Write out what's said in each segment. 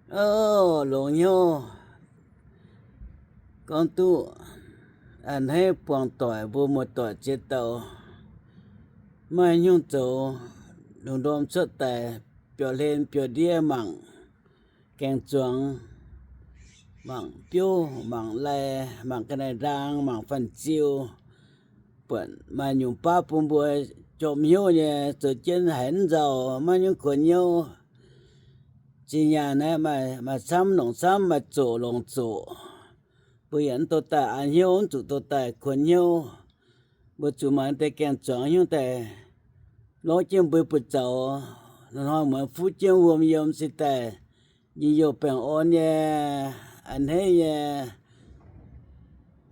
O, longx hnyouv, gorngv duqv a'hneiv buangh doic mbuo muoz-doic ziex dauh, maiv haaix nyungc zoux, lungh ndorm cuotv daaih biauv-hlen biauv-ndiev mangc gaeng-zuangx, mangc biouv, mangc lai, mangc ga'naaiv-ndaang, mangc fan-ziu, buatc maaih nyungc baav bun mbuo jorm hnyouv nyei, zoux jienv haiz mv nzauh, maiv nyungc kuonx hnyouv. Zinh nyaanh naaiv maaih, maaih camv longc camv, maaih zoqc longc zoqc. Mbuo yaac mv dorh daaih a'hnyouv, mv zuqc dorh daaih kuonx hnyouv. Mbuo zuqc maaih deix gaeng-zuangx hnyouv daaih lorz jienv mbuo buoz-zaux, hnoi-hnoi muonz fuqv jienv wuom yiem se daaih njien-youh baengh orn nyei, a'hneiv nyei,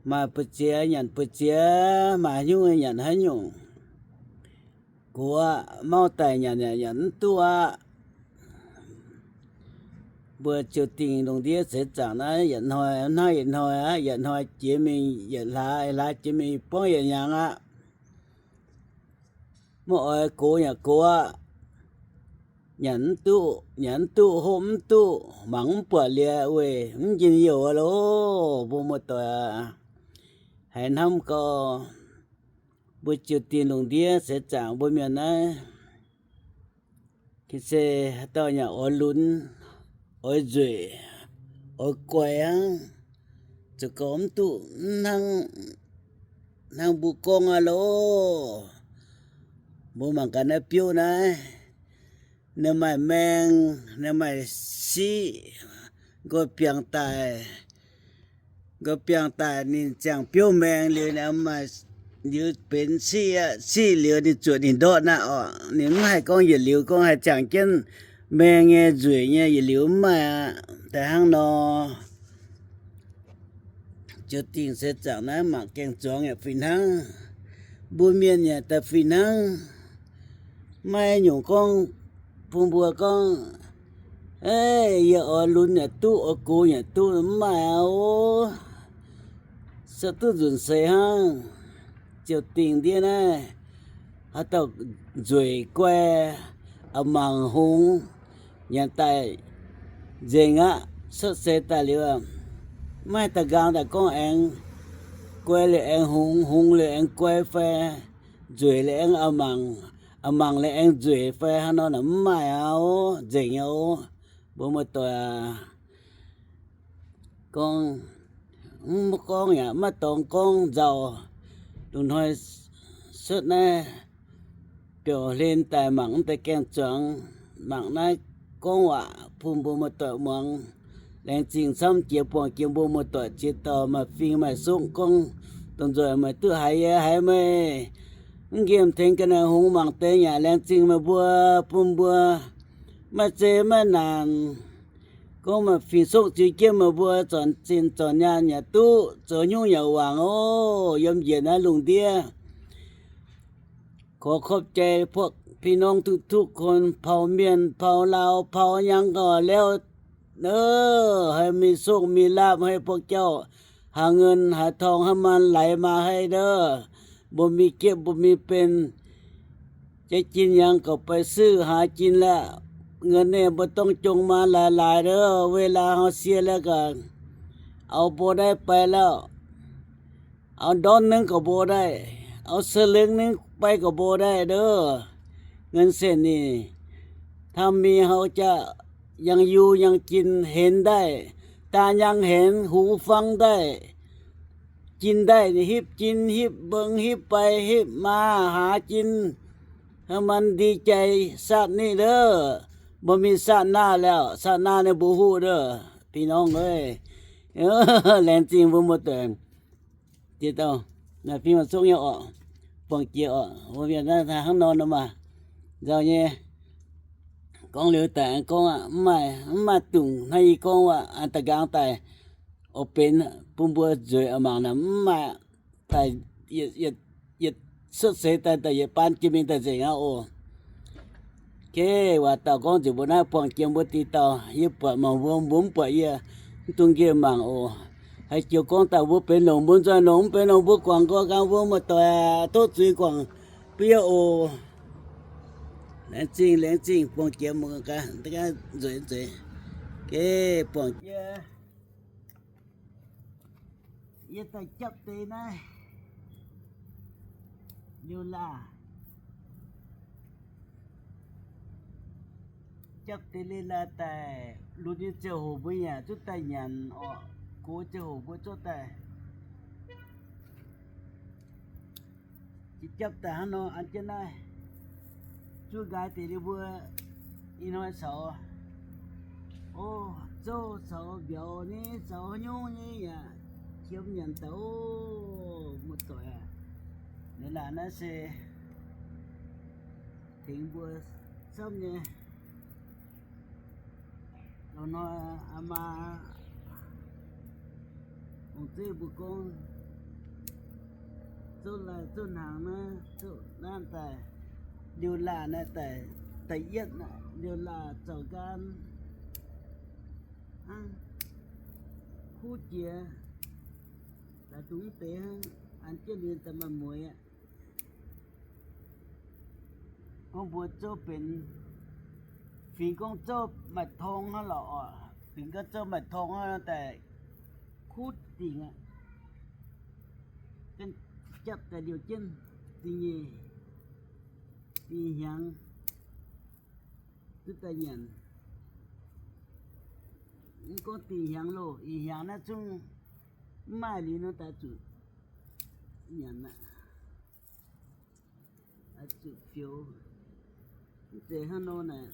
maaih buoz-ziex nyanc buoz-ziex, maaih haaix nyungc nyanc haaix nyungc. Gox aqv, mauv daaih nyanc yaac nyanc mv duqv aqv. Mbuo ziouc dingh lungh ndiev seix zaangc naaiv yietc hnoi hnangv yietc hnoi aqv. Yietc hnoi jiex mingh yietc hlaax, hlaax jiex mingh buangv yietc hnyangx aqv. Maiv oix gox yaac gox aqv. Nyanc mv duqv, nyanc mv duqv, hopv mv duqv, mangc mv buatc liuz, weic mv njien-youh aqv loh. Mbuo muoz-doic aac, haiz hnamv gau, mbuo ziouc dingh lungh ndiev seix zaangc mbuo mienh naaiv, se haaix dauh yaac oix lunx, oix nzueic, oix guai hnangv, zoux gau mv duqv hnangv, hnangv mbuo gorngv aqv loh. Mbuo mangc gaax naaiv biouv naaiv, ninh maaih maeng, ninh maaih siqv, nqoi biangh daaih, nqoi biangh daaih ninh ziangh biouv maeng liuz, ninh maaih liuz benx siqv aqv. Siqv liuz ninh zuoqc ninh ndortv aqv oc. Ninh mv haih gorngv yietc liuz gorngv haih ziangh jienv maeng nyei nzueic nyei, yietc liuz mv maaih aqv. Daaih hnangv nor, ziouc dingh seix zaangc naaiv mangc gaeng-zuangx yaac fih hnangv. Mbuo mienh yaac daaih fih hnangv. Maiv nyungc gorngv bun mbuo gorngv, Ei, yie oix lunx yaac duqv, oix gox yaac duqv, mv maaih aqv ov. Se duqv nzunc seix hnangv, ziouc dingh ndiev naaiv, haaix dauh nzueic guai, a'mangc hngongx, nyanc daaih nzengc aqv. Cuotv seix daaih liuz, maiv haih da'nqaang daaih gorngv aengx guai liuz aengx hngongx, hngongx liuz aengx guai fai nzueic liuz aengx a'mangc, a'mangc liuz aengx nzueic fai hnangv nor naaic mv maaih aqv ov, nzengc aqv ov. Mbuo muoz-doic aac, gorngv, mv gorngv yaac maiv dorngx gorngv nzauh. Lungh hnoi cuotv naaiv biauv-hlen daaih mangc mv deix gaeng-zuangx, mangc naaiv gorngv waac bun mbuo muoz-doic muangx. Laengz zingh camv jiex buangh jiex mbuo muoz-doic ziex dauh maaih fing maaih sokv gorngv dongh nzoih meih duqv haiz yie haiz meih. Mv nqemh tengx ga'naaiv hngongx mangc deix yaac laengz zingh meih mbuo, bun mbuo maiv zeiz maiv naanc. Gorngv maaih fing sokv ziux jienv meih mbuo zornc zinh zornc nyaanh yaac duqv, zoux nyungc yaac wangc oc. Yiem njiec naaiv lungh ndiev, ขอขอบใจพวกพี่น้องทุกๆคน เผ่าเมียน เผ่าลาว เผ่าหยังก็แล้ว เออ ให้มีโชคมีลาภ ให้พวกเจ้าหาเงินหาทองให้มันไหลมาให้เด้อ บ่มีเจ็บบ่มีเป็น จะกินหยังก็ไปซื้อหากินแล้ว เงินเนี่ยบ่ต้องจงมาหลายๆ เด้อ เวลาเฮาเสียแล้วก็เอาบ่ได้ไปแล้ว เอาดอนหนึ่งก็บ่ได้ เอาสลึงหนึ่งไปก็บ่ได้เด้อ เงินเส้นนี่ ถ้ามีเฮาจะยังอยู่ยังกิน เห็นได้ ตายังเห็น หูฟังได้ กินได้นี่ ฮิบกิน ฮิบเบิ่ง ฮิบไป ฮิบมา หากิน ให้มันดีใจ ชาตินี้เด้อ บ่มีชาติหน้าแล้ว ชาติหน้านี่บ่ฮู้เด้อ พี่น้องเอ้ย เออ แหลงจริง บ่หมดแต่ Jiex dauh, naaiv fingx maaih sokv nyei orqc, buangh jiex orqc, mbuo mienh naaiv hnangv nor nor maah, nzauh nyei. Gorngv liuz daaih gorngv aqv, mv maaih, mv maaih dungc hnangv yie gorngv aqv, da'nqaang daaih oix benx bun mbuo nzueic aqv mangc naaic, mv maaih daaih yietc, yietc cuotv seix daaih, daaih yietc baan jiex mingh daaih nzengc aqv oc. Ke, waac dauh gorngv nzengc mbuo naaiv buangh jiex mbuo diqc dauh, yie buatc mangc mbuo, mbuo mv buatc yie, mv dungx nqemh mangc oc. Haaix joux gorngv daaih mbuo benx longc mbuo nzoih longc, mv benx longc mbuo guangc nqoi ganh mbuo muoz-doic tov zuiz guangc bun yie oc. Laengz zingh, laengz zingh, buangh jiex mbuo ganh nzueic nzueic. Geh buangh yie, yie daaih japv deix naaiv liuz laah, japv deix liuz laah daaih lunx nyei ziangh hoc mbuo yaac zuqc daaih nyanc orqc. Gox ziangh hoc mbuo zorqv daaih japv daaih hnangv nor an jienv naaiv zuqc nqaaix deix liuz mbuo ih hnoi caux, o, zouv caux mbiauz nyei caux haaix nyungc nyei yaac qiemx nyanc daaih oc. Muoz-doic aac, liuz laah naaiv se tengx mbuo camv nyei. Loz-hnoi aa maa ong-zeiv mbuo gorngv zouv laih zouv hnaangx naaiv, zouv naaiv daaih liuz laah naaiv daaih, da'yietv liuz laah zaux nqaam hnangv, kuv jiex daaih dungx deix hnangv, an jienv liuz daaih maaih mueiz aqv. Gorngv mbuo zouv benx, fingx gorngv zouv maaih torng hnangv lorqc oc. Fingx gorngv zouv maaih torng hnangv daaih kuv dingc aqv. Japv daaih liouh jienv dingh nyeic, dingh hnyangx duqv daaih nyanc. Mv gorngv dingh hnyangx loh, ih hnyangx naaiv zungv mv maaih liuz nor daaih zuqc nyanc aqv. Zuqc fioux. Mv zeiz hnangv nor naaic,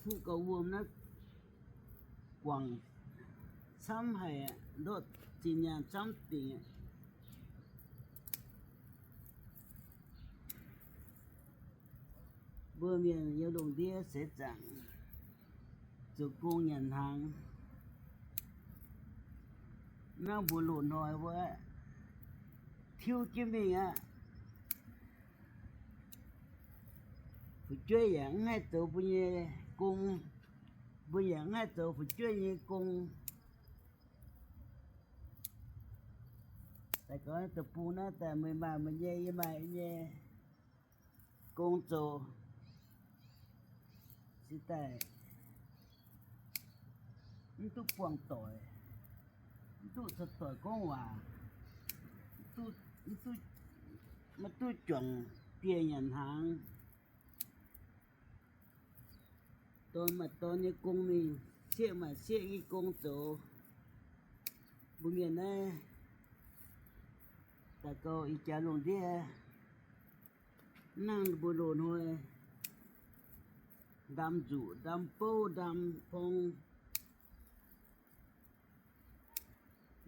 fuqv gauh wuom naaiv guangc camv haic aqv, ndortv zinh nyaanh camv dingc aqv. Mbuo mienh yiem lungh ndiev seix zaangc zoux gong nyanc hnaangx, hnangv mbuo loz-hnoi wuov tiuv jienv mingh aqv. Fu'jueiv yaac mv haih zoux mbuo nyei gong, mbuo yaac mv haih zoux fu'jueiv nyei gong. Daaih gorngv deic-bung naaiv daaih meih maaih meih nyei, yie maaih yie nyei gong zoux, se daaih mv duqv buangh doic, mv duqv caux doic gorngv waac, maiv duqv juangc dieh nyanc hnaangx. Dorn maaih dorn nyei gong mingh, sieqv maaih sieqv nyei gong zoux. Mbuo mienh naaiv daaih gauh ih jaax lungh ndiev, mv nangh mbuo loz-hnoi ndaam nzuqc, ndaam bouv, ndaam forng,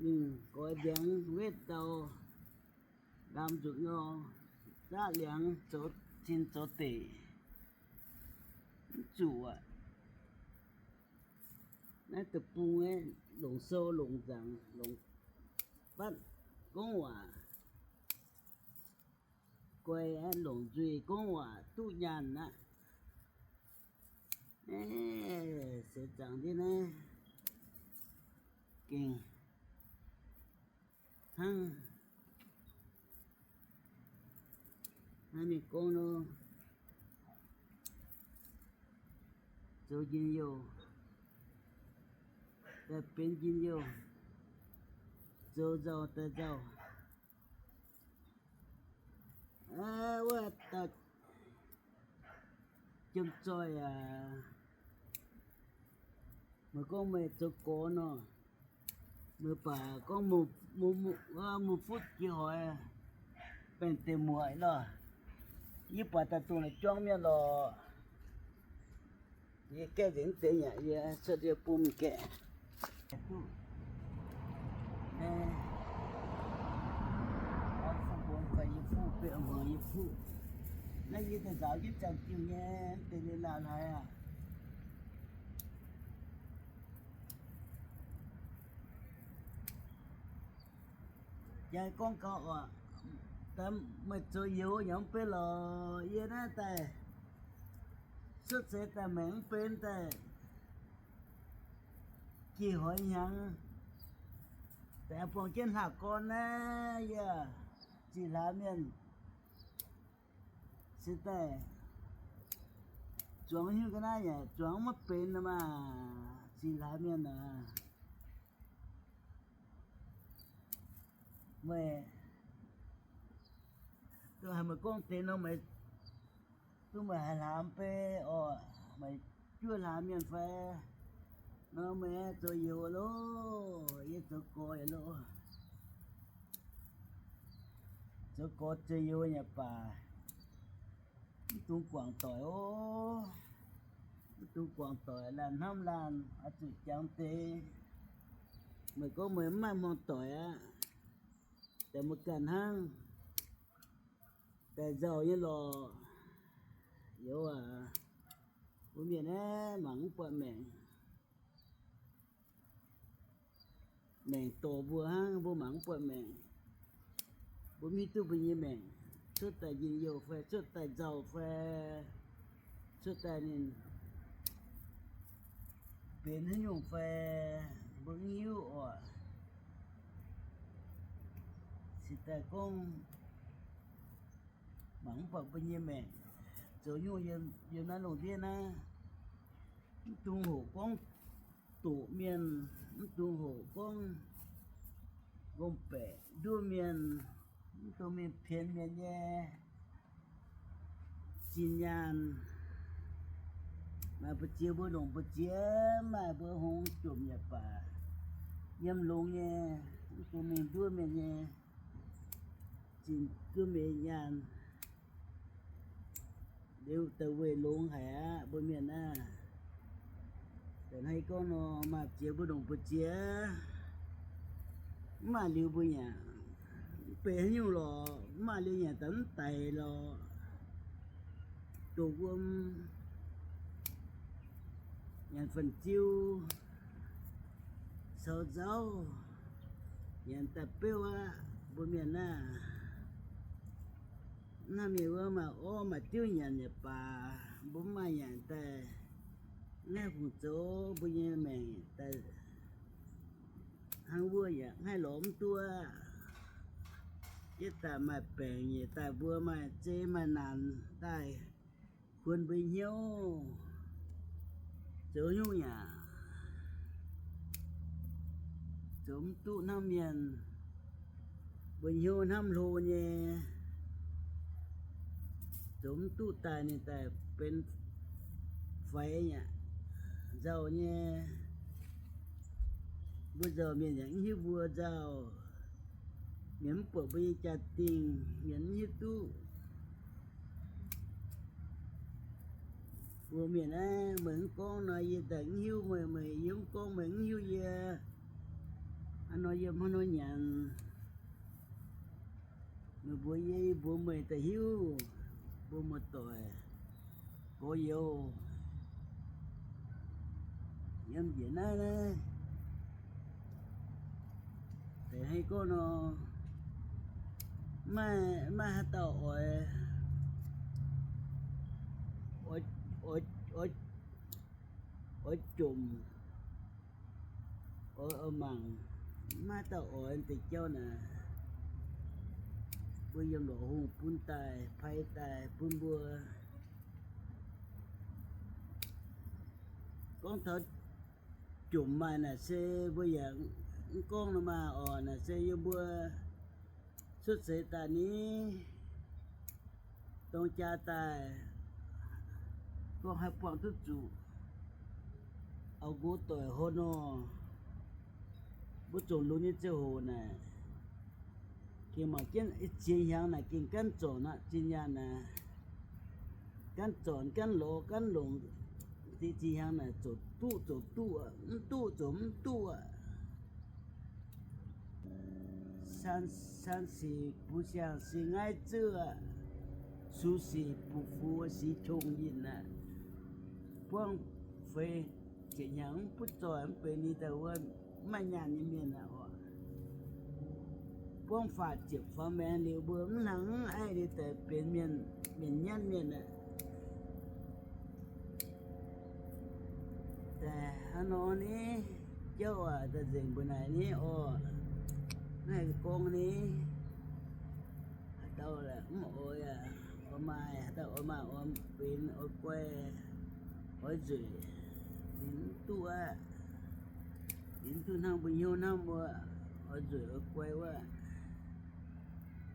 mingh goix ndiangx wetv ndau, ndaam nzuqc nor, zaqv liangx zoux cin zoux deic, mv zuqc aqv. Naaiv deic-bung aeqv, longc sou longc nzaangc longc fatv gorngv waac, guai aeqv, longc nzuih gorngv waac duqv nyaanh aqv. Seix zaangc ndiev naaiv gengh hnangv naaiv mingh gorngv nor, zoux njien-youh daaih benx njien-youh, zoux nzauh daaih nzauh. Wuov dauh jiem zoih aac, meih gorngv meih zoux gorx nor, meih baac gorngv mungh futv jiex hoiz baengh deix muoqc nor, yie buatc daaih dongh naaiv juangv mienh lorqc. Yie gaeqv nzengc mv deix yaac yie cuotv yie bun mingh gaeqv. Naaiv yie daaih nzaaux jienv ziangh diuh nyei mv deix liuz laanh haic aqv. Jaa gorngv gau oc, meih zoux youz nyei mv bei lorqc. Yie naaiv daaih cuotv seix daaih maengc mv bei daaih jiex hoiz hnyangx, daaih buangh jienv hlaax gorn naaiv yie ziqc hlaax mienh se daaih zuangx hiuv ga'naaiv yaac zuangx maiv benx maah. Zinh hlaax mienh aac, meih, duqv haiz meih gorngv deix nor, meih duqv meih haiz hlaax mv bei oc, meih juov hlaax mienh fai nor, meih zoux youz loh, yie zoux gorx loh. Zoux gorx zoux youz nyei baac mv dungx guangc doic oc. Mv dungx guangc doic, laanh hnamv laanh, oix zuqc jangx deix. Meih gorngv meih mv maaih hmuangx doic aqv, daaih meih ganh hnangv daaih nzauh nyei lorqc. Youz aac, mbuo mienh aeqv, mangc mv buatc maengc. Maengc dorh mbuo hnangv, mbuo mangc mv buatc maengc. Mbuo mv hiuv duqv mbuo nyei maengc cuotv daaih njien-youh fai cuotv daaih nzauh fai cuotv daaih ninh benx haaix nyungc fai mbuo mv hiuv oc. Cingx daaih gorngv mangc mv buatc mbuo nyei maengc zoux nyungc yiem naaiv lungh ndiev naaiv. Mv dungx hoqc gorngv doqc mienh, mv dungx hoqc gorngv ngongh-baeqc nduov mienh, mv dungx mingh pienx mienh nyei zinh nyaanh. Maaih mbu'ziex mbuo longc mbu'ziex, maaih mbuo hngongx jomc yaac baac, yiem longx nyei, mv dungx mingh nduov mienh nyei zinh nduov mienh nyaanh. Liuz da'wuoc longx haic aqv, mbuo mienh aah. Da'hneiv gorngv nor, maaih ziex mbuo longc mbu'ziex, mv maaih liuz mbuo nyanc, mv benx haaix nyungc lorqc, mv maaih liuz nyanc daaih mv daic lorqc. Doqc wuom, nyanc fan-ziu, caux nzauv, nyanc daaih beuv aqv, mbuo mienh aah. Mv hnamv mienh wuov maaih orv maaih diuv nyanc yaac baac, mbuo mv maaih nyanc daaih, mv haih fungc zoux mbuo nyei maengc daaih hnangv wuov yaac mv haih lorz mv duqv. Yietv daaih maaih baengc nyei daaih mbuo maaih zei maaih naanc daaih kuonx mbuo hnyouv. Zoux nyungc yaac zoux mv duqv hnangv mienh. Mbuo hnyouv hnamv hlo nyei, zoux mv duqv daaih ninh daaih benx faix nyei, nzauh nyei. Mbuo nzauh mienh yaac mv hiuv mbuo nzauh. Mienh mv buatc mbuo nyei jaa-dingh, mienh mv hiuv duqv. Mbuo mienh aeqv, meih mv gorngv nor yie daaih mv hiuv meih, meih yie mv gorngv meih mv hiuv yie. Hnangv nor yiem hnangv nor nyanc. Meih mbuox yie, yie mbuox meih daaih hiuv. Mbuo muoz-doic, gorx-youz, yiem njiec naaiv, naaiv deix haaix gorngv nor, maiv, maiv haaix dauh oix, oix, oix, oix jomc, oix, oix mangc, maiv haaix dauh oix deix jauv naaic. Mbuo yiem lorqc hungh bun daaih, pai daaih bun mbuo. Gorngv taux jomc maaih naaic se mbuo yaac mv gorngv nor maah oc. Naaic se yiem mbuo cuotv seix daaih ni, dorng jaa daaih, gorngv haih buangh duqv zuqc, auv nqox doic hlo nor, mbuo zuqc lunx nyei ziangh hoc naaic, gengh mangc jienv ziex hnyangx naaic gengh gaanv zornc aqv. Zinh nyaanh naaic gaanv zornc, gaanv lorz, gaanv longc. Zinh hnyangx naaic zoux duqv zoux duqv, mv duqv zoux mv duqv aqv. San, san sic bungx siang-sic ngaaiv zuoqv, sux sic bungx fuc sic qongx yinh aqv. Buangv feix ziepc hnyangx mv butv zoih mv benx ninh daaih wuov mv maaih nyaanh nyei mienh aqv oc. Buangv faah ziepc faaux maengx liuz mbuo mv hnangv mv aiv ninh daaih benx mienh, mienh nyanv mienh aqv. Daaih hnangv nor ni, jauv aac, daaih nzengc mbuo naaic ni oc. Mv haih gorngv ni, haaix dauh mv oix aac, oix maaih, haaix dauh oix maaih oix benx oix guai, oix nzueic, ninh mv duqv aqv. Yie mv duqv hnamv mbuo hnyouv hnamv mbuo oix nzueic oix guai wuov,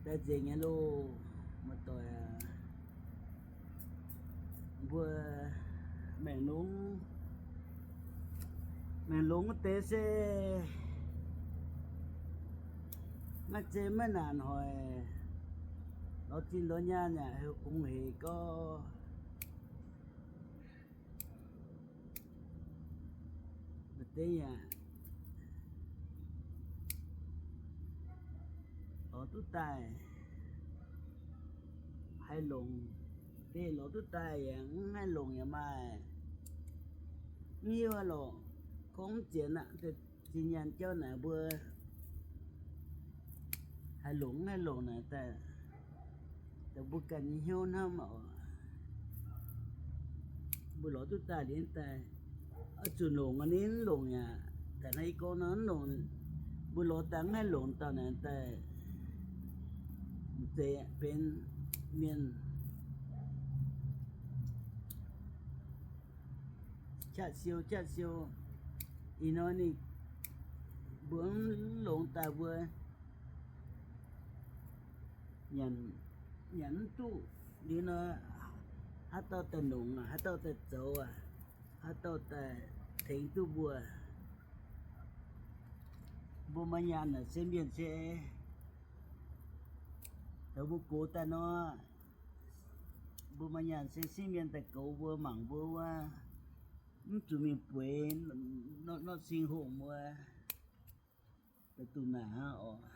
daaih nzengc nyei loh, muoz-doic aac. Mbuo maengc longx, maengc longx wuov deix se maiv zeiz maiv naanc hoic, lorz zinh lorz nyaanh yaac hungh hec gorx. Maaih deix yaac lorz duqv daaih haih longc, deix lorz duqv daaih yaac mv haih longc yaac maaih. Mv hiuv lorqc, gorngv mv zienx aqv, zinh nyaanh jauv naaic mbuo haih longc mv haih longc naaic daaih, dongh mbuo ganh nyei hnyouv hnamv oc. Mbuo lorz duqv daaih liuz daaih, oix zuqc longc, ninh mv longc yaac, ga'naaiv yie gorngv nor mv longc, mbuo lorz daaih mv haih longc dauh naaic daaih, mv zeiz benx mienh qaqv siou qaqv siou. Ih hnoi ninh mbuo mv longc daaih mbuo nyanc, nyanc mv duqv liuz nor, haaix dauh daaih longc aac, haaix dauh daaih zoux aac, haaix dauh daaih tengx duqv mbuo? Mbuo maaih nyaanh naaic se mienh se, taux mbuo gox daaih nor, mbuo maaih nyaanh se sieqv mienh daaih goux mbuo, mangc mbuo wuov, mv zuqc mingh bueix norqv sing hungh wuov, daaih duqv naaic hnangv oc.